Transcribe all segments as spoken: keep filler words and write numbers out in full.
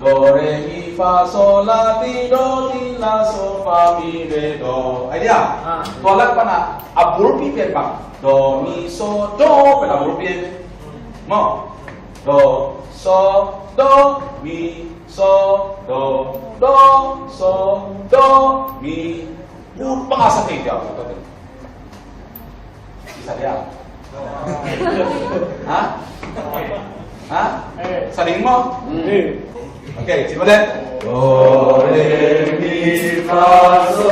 Do, re, mi, fa, so, la, ti, do, ti, la, so, fa, mi, re, do. Ai dia? Ah. Tua lak pana a bulpi pen bang? Do, mi, so, do pen a bulpi. Maw. Do, so, do, mi, so, do, do, so, do, mi. Ut bang a sa thei dia. Sa dia. Ha? Ha? Sa ding maw? Ok, cuba deh. Do, re, mi, fa, so,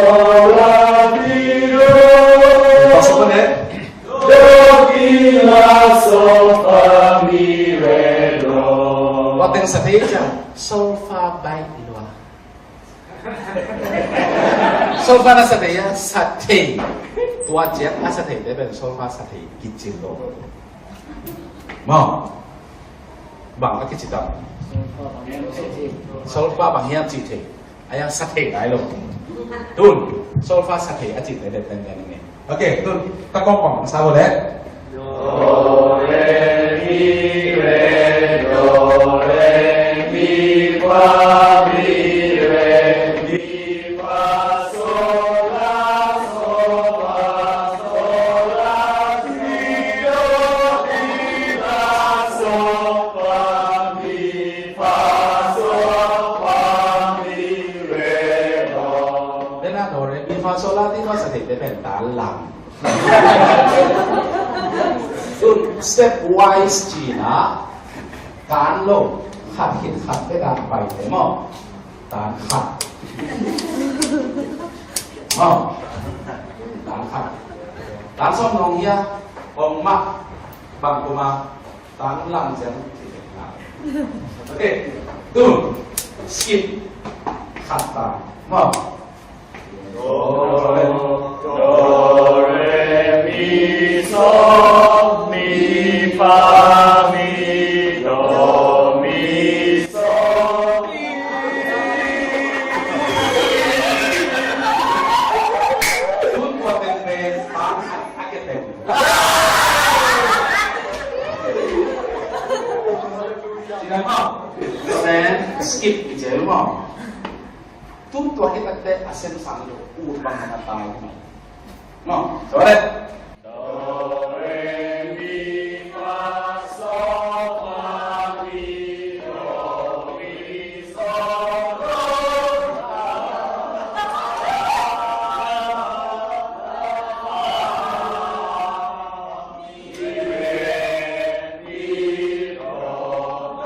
la, ti, do. Masuk deh. Do, ti, la, so, fa, mi, re, do. Wateng sa thei ciang, sol, fa, bai, lua. Solfa na sa thei a, sa thei. Tua ciang a sa theite pen solfa sa thei kici lo. Maw. Bang a kici tam. Solfa bang hiam ci thei. A yang sa thei nai lo. Tun. Solfa sa thei a ci thei pen pen pen. Ok, tun. Ta kong bang sa bo le. Do, re, mi, re, do, re, mi, fa, mi, re, mi, fa, sol, la, so, fa, sol, la, si, do, ti, la, so, fa, mi, fa, sol, fa, mi, re, do. Tua na do, re, mi, fa, sol, la, ti, fa, sa, ti, te, pen, ta, lang. Tun step wise ci-in a, kan lo, khat khit khat bek a pai te maw. Kan khat. Maw. Kan khat. Kan sawm nong hia, ong mah, bang kuma, kan lang ciang. Ok. Tun, skip, khat ta. Maw. Do, re, mi, so, mi, fa, mi, do, mi, so, mi. Tun tua teng pen, pa, a, a, ke teng. Ci dan maw. Then, skip, i cel maw. Tun tua hi takte a sem sang lo, ut bang na tai maw. No, so that. Do, re, mi, fa, so, la, ti, do, mi, so, do, la, mi, re, mi, do,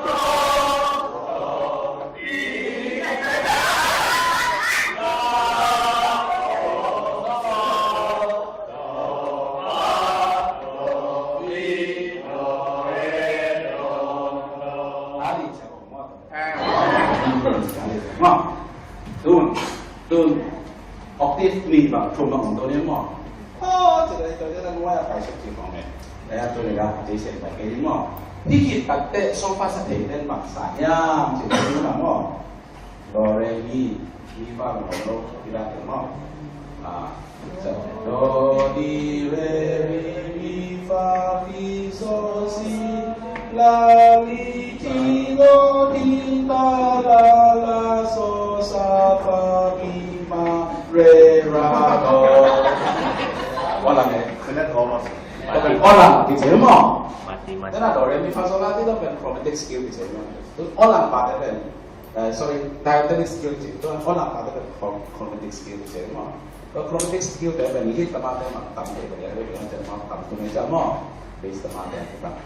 do, do, mi. Tun, tun, octave nih bang thum bang om to ni maw. Oh, cedai to cedai nuai a pai suk ci maw me. Dai a tu ni ga, ci sen pai ke ni maw. Hih khit takte solfa sa thei ten bang sa hiam ci ni maw. Do, re, mi, mi, fa, mi, do, ti, la, ti, maw. Ah, so, do, di, re, mi, mi, fa, fi, so, si, la, li, ti, do, ti, ta, la, la, so, sa, fa, mi, fa, re, ra, do. Ua lang e. Ua lang, kici maw. Mati, mati. Tena do, re, mi, fa, so, la, ti, do, pen chromatic scale kici maw. Ua lang pa te pen. Eh, sorry, diatonic scale ci, tua ua lang pa te pen chrom-, chromatic scale ci maw. Tua chromatic scale te pen lead te mah te mah tam te pen, lead te mah tam tu ne ci maw. Bass te mah te tam.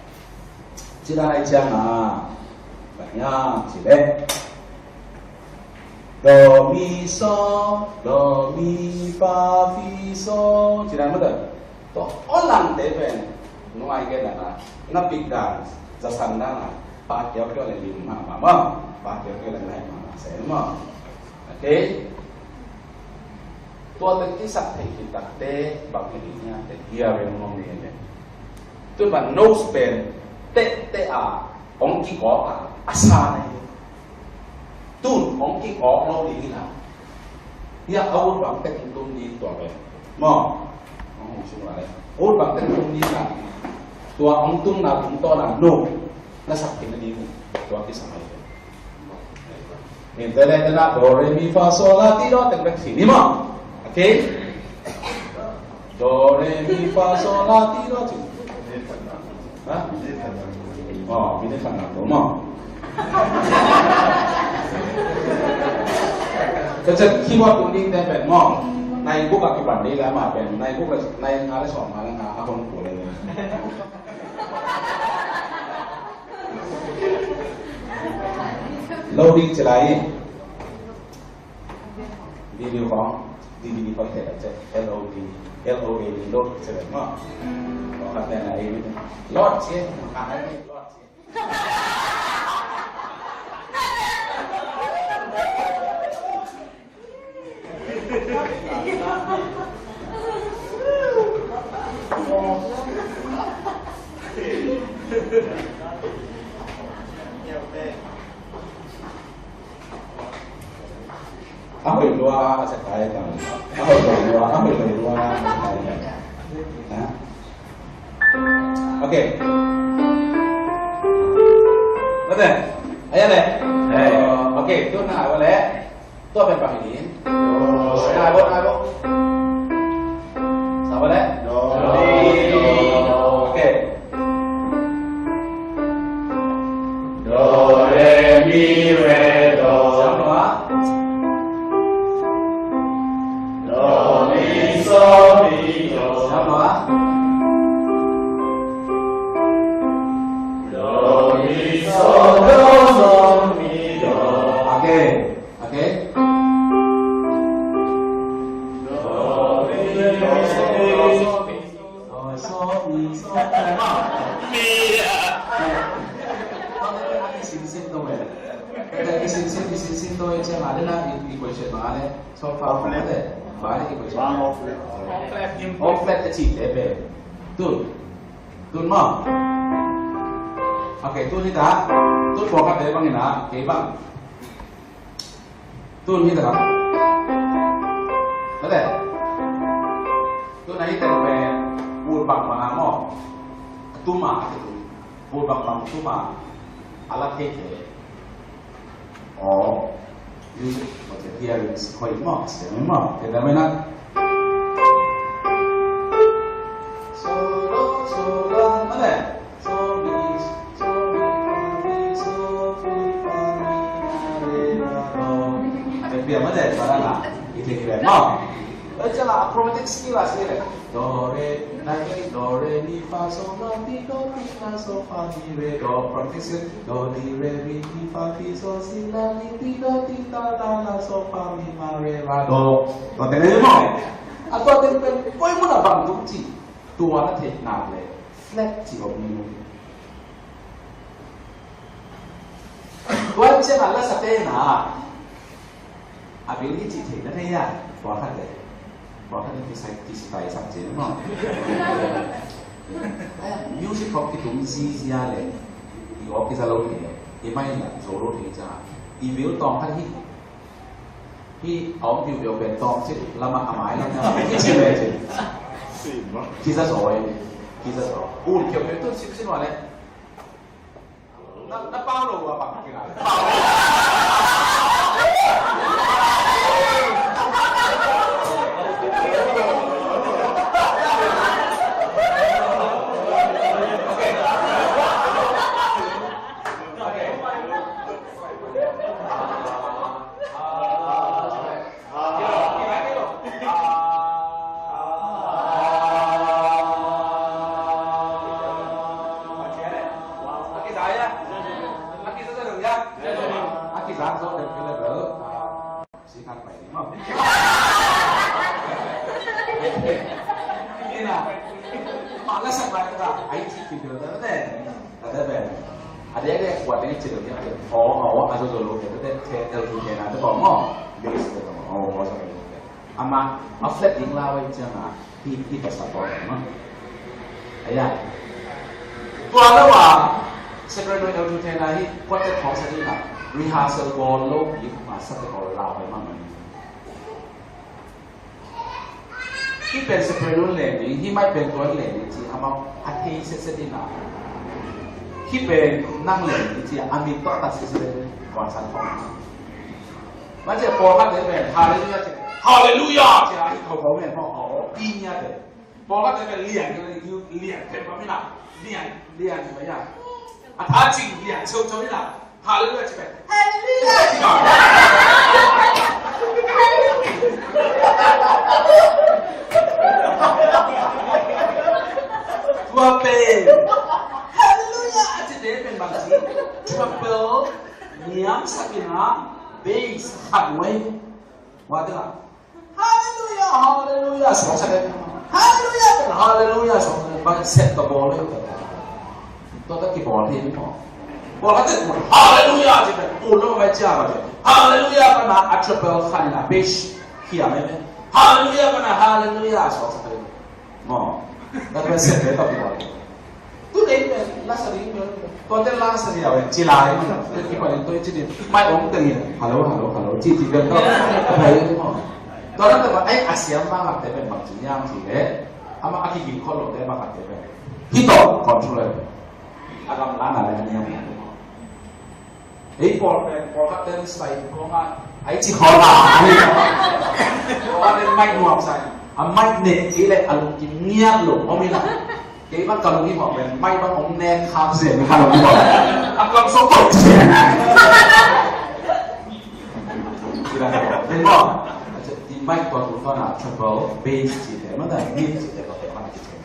Ci dan ai ciang a. Bang hiam ci leh. Do, mi, so, do, mi, fa, fi, so. Ci dan mah te. Tua ua lang te pen, nung ai gen na, na pik dan, za san dan a, pa kiau kiau le lim mahmah maw, pa kiau kiau le lai mahmah se maw. Ok. Tua te kisak thei khit takte, bang hi ding hia te, hearing maw ni le. Tun bang nose pen, te, te a, ong kikawk a, a sa na hi. Tun hong kik awk lo ding hi na. Hiah a ut bang tek hong tung ding tua pen. Maw? Hong hong sung lai. A ut bang tek hong tung ding na. Tua hong tung na tung tawn na no. Na sak khin na ding. Tua kisam ai. Min te le te na do re mi fa so la ti do teng bek si ni maw. Okay? Do re mi fa so la ti do ti. Ha? Oh, mi te khan na do maw. Ka chet keyboard tung ding te pen maw. Nai guk a kipan ding le ama pen. Nai guk le nai nga le sawm nga le nga a hon ko le. Loading ci lai. Video khawng, D V D khawng thei tak ciang, L O D, L O A D, load ci lai maw. Khawng khat pen a ei mi. Load ci, khawng khat pen load ci. A hoih lua a sak kai tang. A hoih lua, a hoih lua a sak kai tang. Ha? Okay. Mate. Aya le. Hey. Okay, tu na wa le. Tua pen bang hi ding. Nai bo, nai bo. Sa bo le. Do. Okay. Do, re, mi, re, do. Sa bo a. Do, mi, so, mi, do. Sa bo a. Do, mi, so, do, so, mi, do. Okay. Okay? Tun. Tun maw. Okay, tun hi ta. Tun pawlkhat te bang hi na, kei bang. Tun hi ta. Mate. Tun a hi ta pen, ut bangbang a maw. A tum a, a tum. Ut bangbang tum a. A la thei thei. Aw. Music, okay, hearing is quite much, you know, okay, that way not. So, do, so, la, mate. So, mi, so, mi, fa, mi, so, fi, fa, mi, fa, re, la, do. Ate bia mate, ba la la. Ite kira, no? Oi, chala, chromatic scale a sila. Do, re, na, re, do, re, mi, fa, so, la, ti, do, ti, la, so, fa, mi, re, do. Chromatic scale. Do, di, re, mi, ti, fa, ti, so, si, la, mi, ti, do, ti, ta, la, la, so, fa, mi, fa, re, la, do. Tua teng ahi maw. A tua teng pen koi mun a bang tung ci. Tua na theih nak leh flat ci om ni. Tua ciang a la sa te na. A bil hi cih theih na thei a, tua khat le. Tua khat le kisai, kisai sak cih maw. Music khawng kitum zizia le. I awk kiza lo thei. I mai la zo lo thei ca. I bil tawng khat hi. Hi a om piu piu pen tawng cih lama a mai lam na. Kiza zo e. Kiza zo. Un kiu piu tun sim sin wa le. Na, na pau lo a bang kina. Ama, a flat ding la wai ciang a, hi, hi ta sa ko ma. Aya. Tua lo a, soprano alto tenor hi, quartet khawng sa ding a, rehearsal bawl lo, hi ma sa te ko la wai ma ma. Hi pen soprano le ni, hi mai pen tua le ni ci, ama a thei se se ding a. Hi pen nang le ni ci, a mi to ta se se ding, kwan san khawng. Mah ci pawlkhatte pen Halleluiah ci, Halleluiah ci a hi kho kho pen maw, aw pi nia te. Pawlkhatte pen lian lian pen bang hi na, lian lian bang hi a, a tha cing lian ceu ceu hi na. Halleluiah ci pen Halleluiah ci na. Tua pen Halleluiah a cite pen bang ci, treble niamsak in a, bass khat nuai. Tua te la Halleluiah, Halleluiah suaksak e. Halleluiah, Halleluiah suaksak e. Bang set ka bawl e. Tua ta kibawl hi maw. Bawl khat te Halleluiah ci pen, ul lo mai cia ba ci. Halleluiah pana a treble khat in a bass hiam e. Halleluiah pana Halleluiah suaksak e. Maw, na tua sep ve tawh kibang. Tu dei pen, la sa ding pen. Tua te la sa ding a wen, ci lai maw. Kipan in tua ci ding. Mai om teng in. Hello, hello, hello. Ci ci pen tawh. Tua dei maw. Tua dei maw, ai, a siam bang hak te pen bang ci niam ci le. Ama a kiging khol lo te bang hak te pen. Hi tawh, control. A gam la na le niam. Ei pawl pen, pawlkhat ten sai khawng a, ai ci khawng a, ai khawng a ten mic nuam sai. A mic nek kei leh a lungkim ngiat lo om in a. Kei bang ka lungkim hawk pen, mic bang om nek khak zen ka lungkim hawk. A kam sawk pawh zen. Nen maw? I mic tua tu tua na treble bass ci te, man ta mid ci te, tua te man ci te.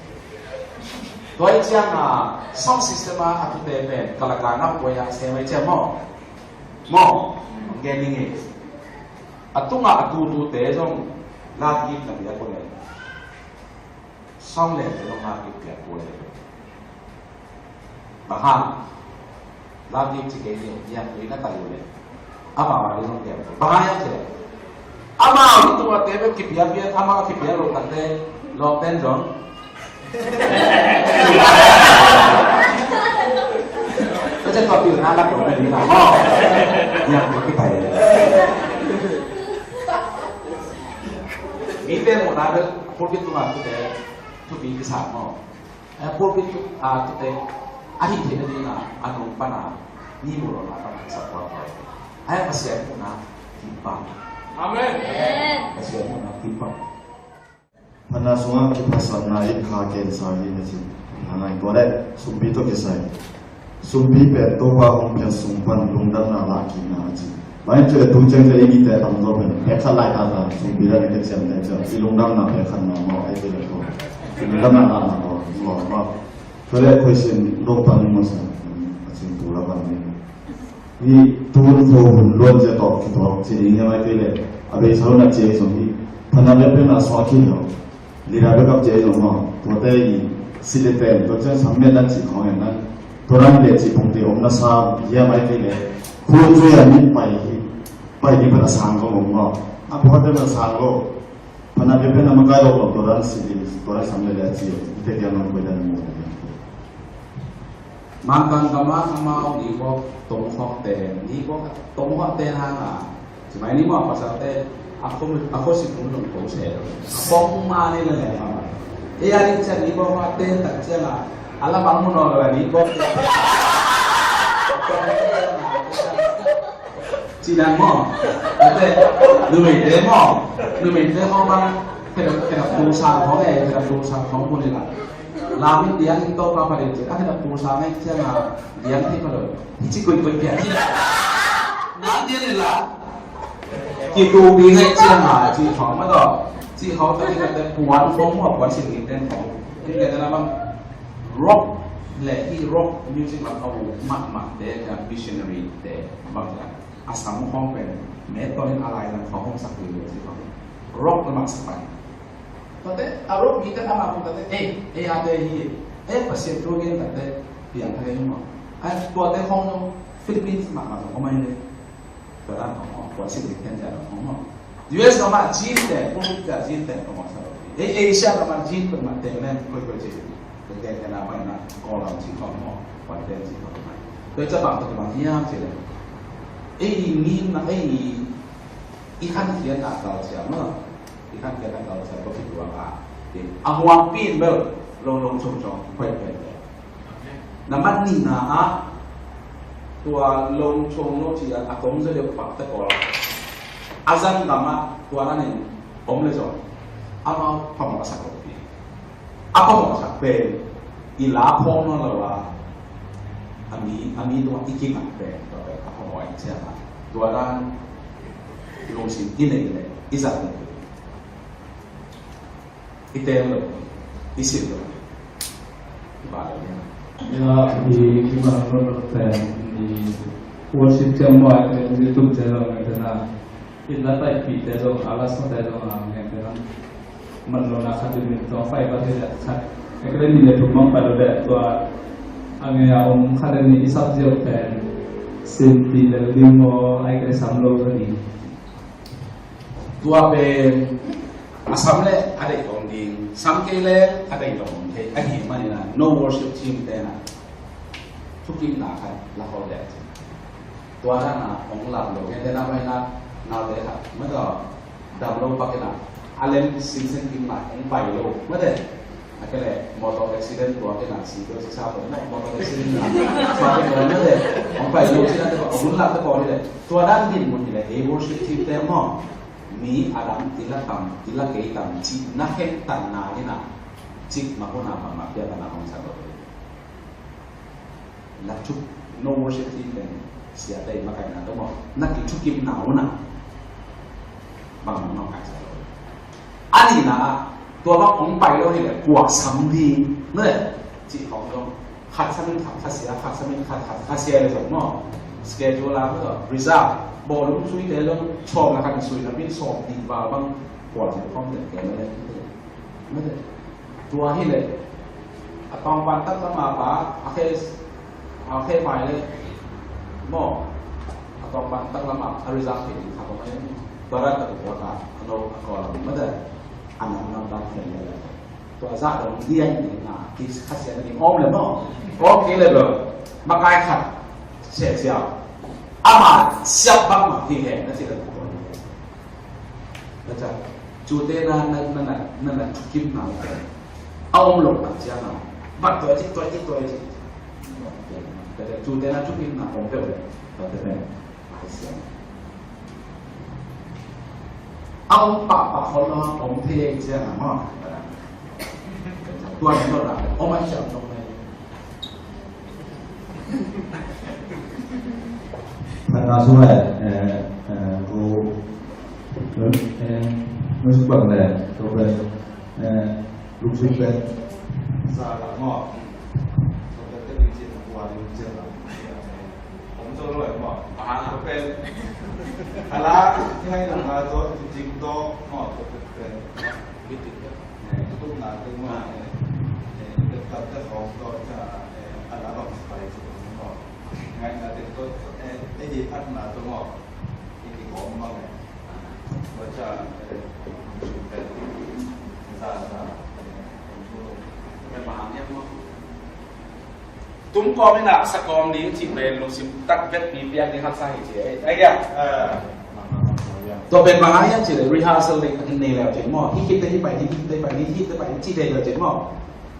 Tua i ciang a, sound system a, a tute pen, kalaka na kuai a sem a i ciang maw. Maw, gen ning e. A tunga a tutute zong, lagip na bia ko ne. Sound le te zong lagip bia ko ne. Bang hang. Lagip ci kei ni, niam tui na ta lu le. Amau a ding zong piang ko. Bang hang hiam ci le. Amau hi tua te bek kipiak piak, amau kipiak lo tak te, lawm ten zong. Ka cian tua pilna lak lo bek ni na maw. Niam tui kipai. Mite muhna bek, pulpit tungah tute, thupi kisa maw. Eh, pulpit tu, ah, tute, a hih theihna dingin a, a nung pan a, mi muh lohna pan a, sak kuakua. Ai, Pasian muhna, kipan. Amen. Amen. Pasian muhna, kipan. Phatna sungah kiphatsakna in kha kensa hi na ci. Phatna in tua leh, sumpi tawh kisai. Sumpi pen Topa hong piak sung pan lungdamna lah kikna a ci. Bang hiam cih leh tu ciang ciang i mite a tamzaw pen pek khat lai tata, sumpi dan a kiciamteh ciang i lungdamna pek khat na maw, ai cih leh tua. Lungdamna lahna maw, maw, maw. Tua leh question dong pan ni maw sa, a cing tu la pan ni. Hih tun kho hun luan cia tawh kituak ci ding hiam ai cih leh, a beisa lo na ci ei zong hi. Phatna biakpiakna suak hi lo. Leader backup ci ei zong maw, tuate i si le ten, tua ciang sam met dan cih khawng en dan, tua dan le cih pumte om na sa hiam ai cih leh, khun zui a mit pai hi, pai ding pan a sang ko om maw, a pawlkhat pen a sang ko, pan a biakpiakna makai lo lo, tua dan si ding, tua dan sam le le a ci, i te kiang nong koi dan mu. Mangkang gam ah amau nibawk tongkhawkte, nibawk tongkhawkte hang a, ci mai ni maw, pasalte a khua, a khua sik hun nung ko se lo. A pawng ma ni le le ma. Ei a ding ciang nibawk a ten tak ciang a, a la bang mun aw lo a nibawk te. Ci dan maw. Ate, numeite maw. Numeite maw bang, kena, kena pulsa khawng e, kena pulsa khawng mun ni la. Lam in diang in Topa pha ding ci, a khen a pulsa ngai ciang a diang thei pha lo. Hi ci koikoi pian. Nang diang in la. Kitu ding ngai ciang a ci khawng ma tawh. Ci khawng ta ci ka te puan khawng ma puan sin ding ten khawng. Ding te na bang rock le hi rock music lam a u mat mat te ka missionary te bang ka. A sam khawng pen me tawh in a lai lam khawng hong sak ding le ci khawng. Rock lam a sak pai. Tate, a rock mite ama kong tate, eh, eh, ate hi, eh, Pasian thu gen tate, piang thak ei maw. Ai, tuate hong no, Philippines mah mah hong mai le. Tua dan hong hong, tua sin ni ken ja hong maw. U S mah mah jin te, pulpit ja jin te hong maw sa lo. Eh, Asia mah mah jin te mah te len, koi koi jin. Te te te na mai na, ko lam jin hong maw, wan te jin hong mai. Tua ja bang te bang hiam jin le. Eh, i min na, eh, i, i khan hian na kal sia maw. I khan piak a kal sia tua khit tua ka. A huangpi in bel long long chung chung hoih pen pen. Nambat nihna ah tua long chung lo ci a kong za deuh pak ta kawl. A zan gamah tua dan in om le zong amau phamawh a sak lo hi. A phamawh a sak pen i la phawk nawn lo a, a mi, a mi tungah i kingak pen tua pen a phamawh a ing ciang a, tua dan lungsim i neih leh i zat lo hi. I teel lo, i sin lo, i ba lo hi. Ya, i, i man lo lo pen, i worship ciang maw, i YouTube ciang lo ngai tena. I la taipih te zong, a la sa te zong, a ngai tena. Man lo na khat i min tong fai ba te khat. Ekle ni le thum mang pa lo le tua. A ngai a om khat le ni i sap ziau pen. Sin pi le lim maw, ai kle sam lo ni. Tua pen a sam le a deih kong ding, sam kei le a deih kong thei ahih manin a, no worship team te na thukimna khat la khol dek. Tua dan a hong lam lo, gen te na mai na, naute khat, mah tawh dam lo pak in a, a lem sinsen kim mah hong pai lo, mah te. A kei le motor accident tua kei na si tua si sa tua na motor accident na tua kei tua na le hong pai lo si na te tua hong lak te tua ni le tua dan din mun ni le ei worship team te maw mi a dam i la tam i la kei tam ci na khen tan na ni na cik ma ko na ma ma pia ta na hong sa lo. Na thuk no worship team pen siate i makaihna tawh maw na kithukimna uh na bang maw makaih sa lo. A nihna ah tua bang hong pai lo hi leh kua sam ding na le cih khawng zong khat sam in khat kha sia, khat sam in khat khat kha sia le zong maw schedule a maw reserve bawlung suite zong sawm na khat in sui na min sawm dih val bang kua zong khawm den kei na le. Tua hi leh a tawngpan tak lama pa a khe a khe pai leh maw a tawngpan tak lama a result hi ding kha ko mai. Tua ran tak tua ka a no a ko lam ma da a nam nam dan khen leh tua za dong dian ni na ki kha sia ni om leh maw om kei leh lo makai khat sia sia ama siap bang ma hi he na ci leh tua. Baca, cute na na na na na na thukimna uh pen a om lo tak ciang a, bat tua ci tua ci tua ci. Baca, cute na thukimna om peuh le tua te pen a hi siang. A om pahpah khol lo a om thei a hi ciang a maw. Baca, tua ni lo na om a hi siang lo. Phatna sung le, eh, eh, ko, eh, music bang le, ko pen, eh, lungsim pen. Sa la maw. Ko pen te lungsim, ko pen lungsim la. Om zo lo maw. Aha, ko pen. Ala, ngai na ma zo, jing do, maw, ko pen. Meeting te. Eh, tutup na te maw, eh, eh, te kal te khawng tawh ca, eh, a la bang pai ci maw. Ngaihna te tawh, eh, eh, hi phatna tawh maw. I kikawm bang eh. Tua ca, eh, za, za, eh, eh, bang hang hiam maw. Tum kawm in a sa kawm ding cih pen lungsim tak vekpi piak ding haksa hi ci. Ai, ai, ai. Tua pen bang hang hiam cih leh rehearsal ding a nei leu cin maw. Hih khit teh hih pai ding, hih khit teh hih pai ding, hih teh hih pai ding cih thei leu cin maw.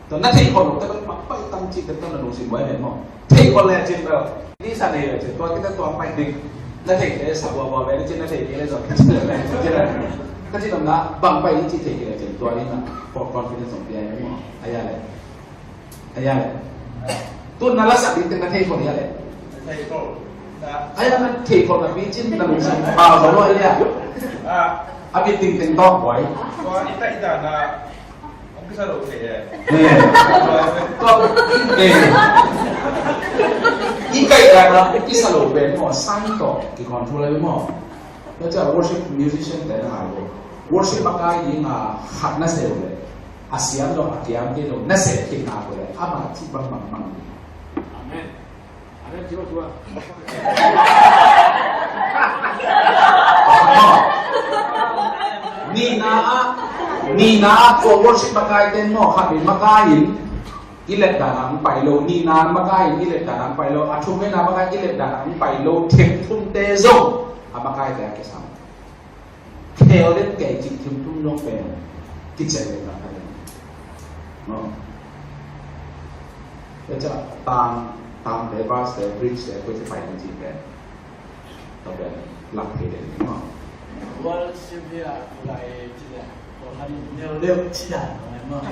Tua na theih khol loh teh pen bang pai tam cih teh tua na lungsim buai pen maw. Theih khol leu cin pen. Ni sa nei leu cin. Tua khit teh tua pai ding. Na theih teh sa bua bua pen cin na theih kei leh zong. Ka cin lam na bang pai ding cih thei kei leu cin. Tua ni na. Confidence zong pia maw. Ai ya leh. Aya le. Tun na lasak ding teng na thei khol ya le. Aya na thei khol na pi cin na lungsim pau sa lo ya. A bit ding teng tawh buai. Tua i kaihdan a hong kisa lo thei e. Eh. Tua, eh. I kaihdan a hong kisa lo pen maw, sang tawh ki control le maw. Tua ciang worship musician te na ngai lo. Worship a kai ding a khat na se lo le. A siam lo a kiam kei lo na se kei na ko le. Ama ci bang bang bang. Amen. Amen. Ci lo tua. Nihna a, nihna a ko worship a kai ten maw khat in makai in. I let dan ang pai lo, nihna makai in i let dan ang pai lo, a thum na makai i let dan ang pai lo, themthum te zong a makai te a kisam. Khel den kei cih themthum zong pen kician den na ka den. No. Te ca tang, tang te, bus te, bridge te, koi te pai den cih pen. Tua pen lak thei den no. Worship hi a, lai ci leh, ko khat in neu deuh ci dan ko lai maw.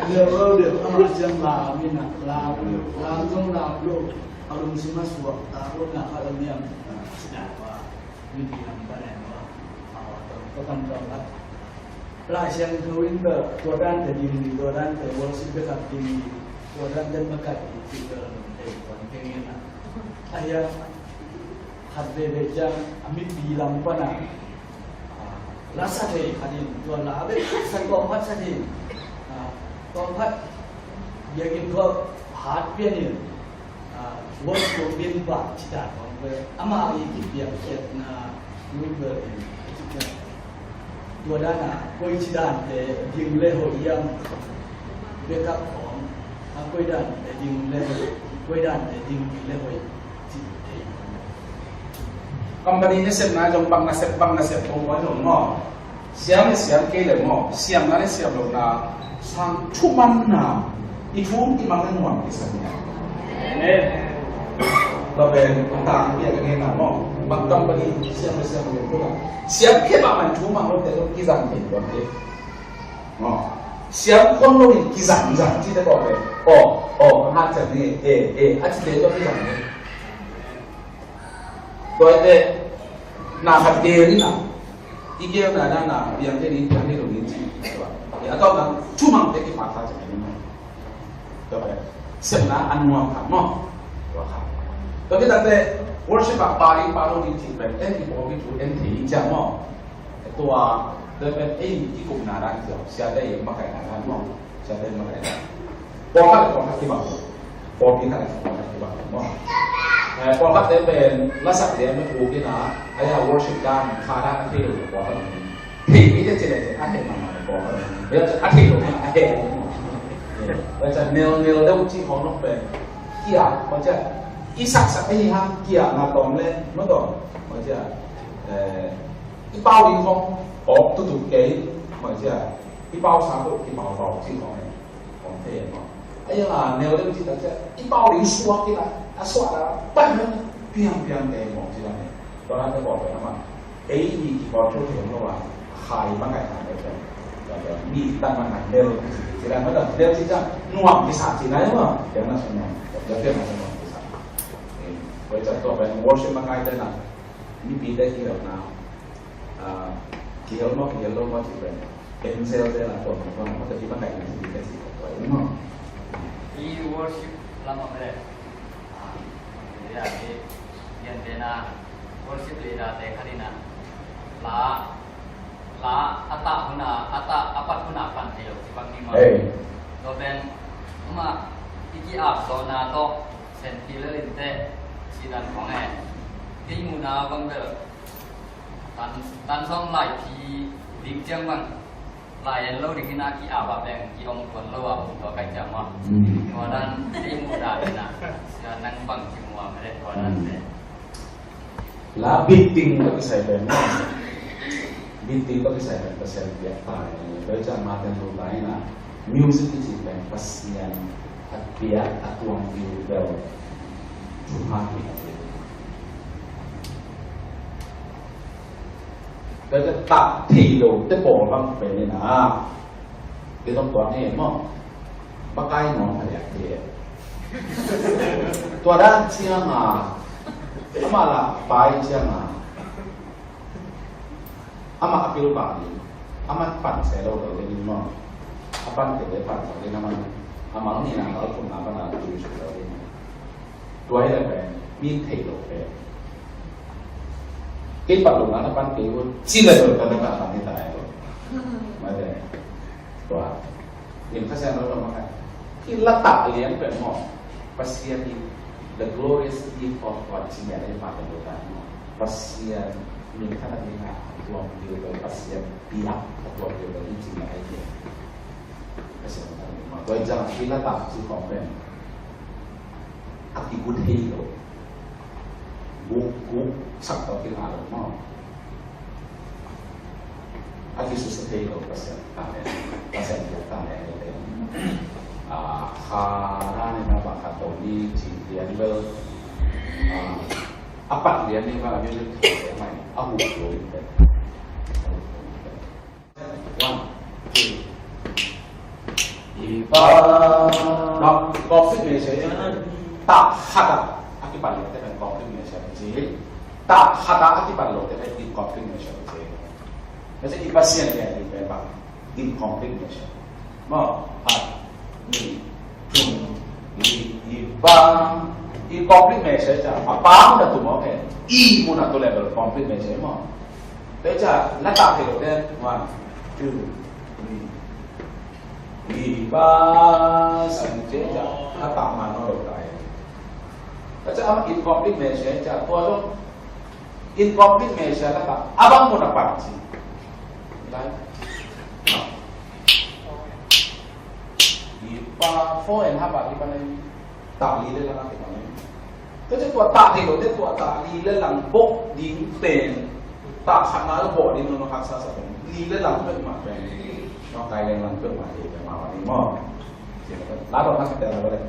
Neu deuh deuh, amah ciang lam in a, lam deuh, lam zong lam lo, a lungsim a suak, a kona khat a niam, ci dan ko a, mipi lam pan en ko a, a, ko tam tam khat. Lai Siangtho in bel, tua dan te ding, tua dan te worship bek a ding, tua dan te makai ding, ci bel, te kuan keng in a. A hiang, khat veve ciang a mipi lam pan a, a, la sa thei khat in, tua la bek sa kawm khat sa thei in, a, kawm khat biakinn khua hat pian in, a, worship din bang ci dan kawm ve, ama i kipiak khiatna lui bel in, a ci pian. Tua dan a, koi ci dan te ding le hoih hiam, backup khawng, a koi dan te ding le hoih, koi dan te ding le hoih. Company nasepna zong bang nasep, bang nasep kong koi zong maw. Siam le siam kei le maw, siamna le siam lohna sang thumanna i thu i mang le nuam i sang nia. Amen. Ba ben tang pia ka ngen na maw. Bang company siam le siam lo kula. Siam kei ba man thu mang lo te lo kizang kei lo te. Maw. Siam khon lo in kizang zang ci te ko pe. O, o, ha chan ni, e, e, a ci te lo kizang ni. Tua te, na khat gel in a, i gel na, na, na, piang te ni, piang te lo ni ci. Tua, a tua na, thu mang te ki pa ta chan ni. Tua pen, sepna a nuam khat maw. Tua khat. Tua khit teh worship ah pa ding pa lo ding cih pen, en i pawlpi thu en thei ding ciang maw. Tua, tua pen ei i kumna dan ciang, siate i makaihna dan maw. Siate i makaihna. Pawlkhat le pawlkhat kibang. Pawlpi khat le pawlkhat kibang maw. Eh, pawlkhat te pen, lasak lian mah thu kina, aya worship dan, kha dan, a thei lo pawlkhat. Thei mi te ci le ci a thei mahmah ko. Tua ciang a thei lo a thei. Tua ciang nel nel deuh ci khawng nok pen. Kia, tua ciang i saksak a hi hang kia na tawm le, no tawm. Tua ciang, eh, i pau ding khawng awk tutuk kei. Tua ciang i pau sa ko, i pau pau ci khawng. Kong thei maw. A yang a neu deuh ci tak ciang i pau ding suak kila, a suak la pan piang piang te maw ci la ne. Tua na te ko pe na ma. Ei mi ki ko thu thei lo wa. Khai ma kai na te. Mi tan ma na neu ci la ma da neu ci ciang nuam ki sa ci na ma. Piang na sa nuam. Piang piang na sa nuam ki sa. Ko ciang tua pen worship ma kai te na. Mipi te ki lo na. Ah, ki lo ma, ki lo ma ci pen. Pen zel zel a ko ko na ko ti ma kai na ti ka ti ko ko mo. I worship lam a mele. Ah, ya, i yan te na worship leader te kha di na. La, la a ta huna, a ta a pat huna pan te lo ti bang ni ma. Hey. To pen ma i ki ap so na to sen ti le lin te si dan kong e. Ti mu na bang bel. Tan, tan sawm lai phi ding ciang bang. Lai en lo ding ina ki ap a beng ki ong tuan lo a um tua kai ciang maw. Mm. Tua dan ei mu dan ina. Sia nang bang ci mu a mele tua dan te. La beating ka kisai pen maw. Beating ka kisai pen Pasian piak ta ina. Tua ciang Martin Luther ina. Music i ci pen Pasian a piak a tuang viu bel. Thu ha ki a piak. Tua ciang tak thei lo te pawl bang pen ina. Te tawm tua nge maw. Makai nuam a liak te. Tua dan ciang a. Amah la pai ciang a. Amah a pil pah ding. Amah pan se lo lo ding maw. A pan te le pan lo ding amah. Amah ni na lo kum na pan a tu su lo ding. Tua hi le pen, mi thei lo pen. Kei pat lo na na pan kei lo, ci le lo ka na ka pan ni ta lo. Ma de. Tua. Lim Kha Siangtho lo ma ka. Ki la ta lian pen maw. Pasian in the glorious gift of God ci ya le pa lo ta maw. Pasian in kha na ni na tua lo Pasian piak tua lo ci ya le. Pasian in kha na ni maw. Tua jang ki la ta ci ko pen. A kikut thei lo. Guk, guk, sak tawh kingah lo maw. A kisusia thei lo, Pasian, Amen. Pasian, Amen. Ah, kha dan in a bang khat tawh ni ci lian bel. Ah, A pat lian ni bang a music thei mai a hu lo in pen. One, two. I pa. Bang conflict measure in ta khat a a kipan lo te pen conflict measure ci. Ta khat a a kipan lo te pen incomplete measure ci. Masa i Pasian lian in pen bang incomplete measure. Maw, khat, nih, thum, li, i bang. Incomplete measure ca a bang na tu maw ke. I mun a tu level complete measure maw. Te ca la tak thei lo te. One, two, three. I bang san ce ca la tak man lo tai. Te ca ama incomplete measure ca tua lo. Incomplete measure la tak a bang mun a pan ci. Lai. I pa four and half a kipan ai. Tak li le lang a kipan ai. Tua ci tua tak thei lo te tua tak li le lang bok ding pen. Tak khat na lo bok ding no no haksa sa pen. Li le lang pen ma pen. No kai le lang pen ma thei pen ma wa ni mo. La dong haksa te la le.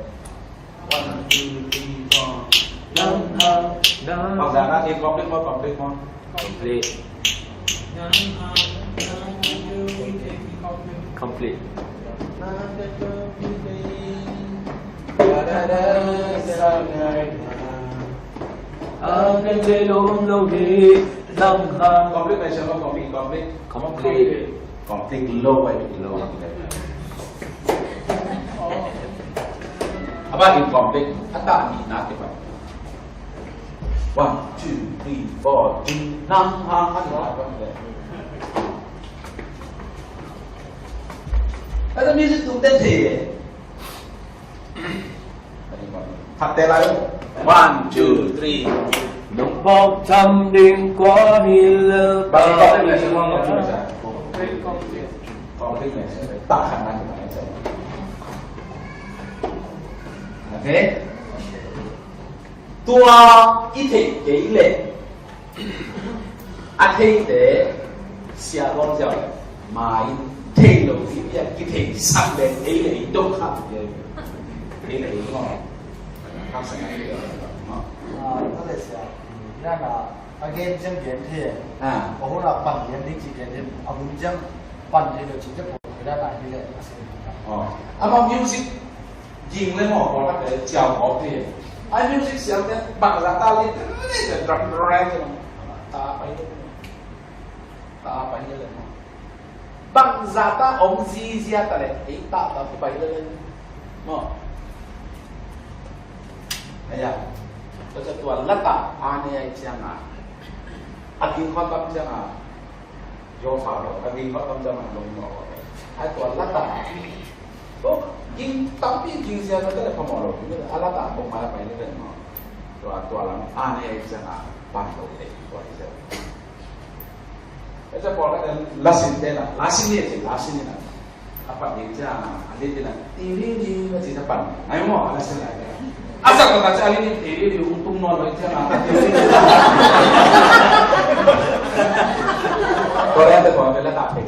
One, two, three, four. Lang hang, lang. Bang zah na in complete mo, complete mo. Complete. Complete. Ang kan celo lo hi lang hang. Complete measure mo, complete, complete. Complete. Complete low ai, low. A bang incomplete, a tak ni na te pa. One, two, three, four, three, nang hang a ni na pa. Ata music tum te te. Khat te lai. One, two, three. Nong bawk tham ding kua hi lel. Bang kong ding lai sa, kong ding lai sa. Kong ding lai sa. Tak khat na. Okay. Tua i theih kei leh a theite sia gawm ziau ma in thei lo i bia kitheisak le ei le ei dong kha ei le ei ngawng. Haksa na ei ngawng. Ah, ka le sia. Ina na a gen ciang gen thei. Ah. A hun a pan gen ding ci gen thei. A hun ciang pan thei lo ci ciang pan thei na na hi le a sia. Oh. Ama music ging le maw, pawlkhat te ciau kawk thei. Ai music siam te bangzah ta le te drum drum ta pai le ta pai le maw. Bangzah ta om zizia ta le ei ta ta pai le maw. Aya. Tua tua la ta a ne ai ciang a. A ging khawng tam ciang a. Yo fa lo, a ging khawng tam ciang a lo maw. Ai tua la ta. Tua ging tampi ging sia na te le phamawh lo. A la ta kong ma la pai ni te maw. Tua tua lam a ne ai ciang a pan lo te tua ai sia. Ai sia pawl ka te la sin te na, la sin ni ci, la sin ni na. A pan ni ciang a, a li ni na, ti li ni na ci na pan. Ai maw, a la sin la. A sak ka ci a li ni ti li ni ung tung nawn lo ciang a, ti li ni. Tua le te pawl te la ta te.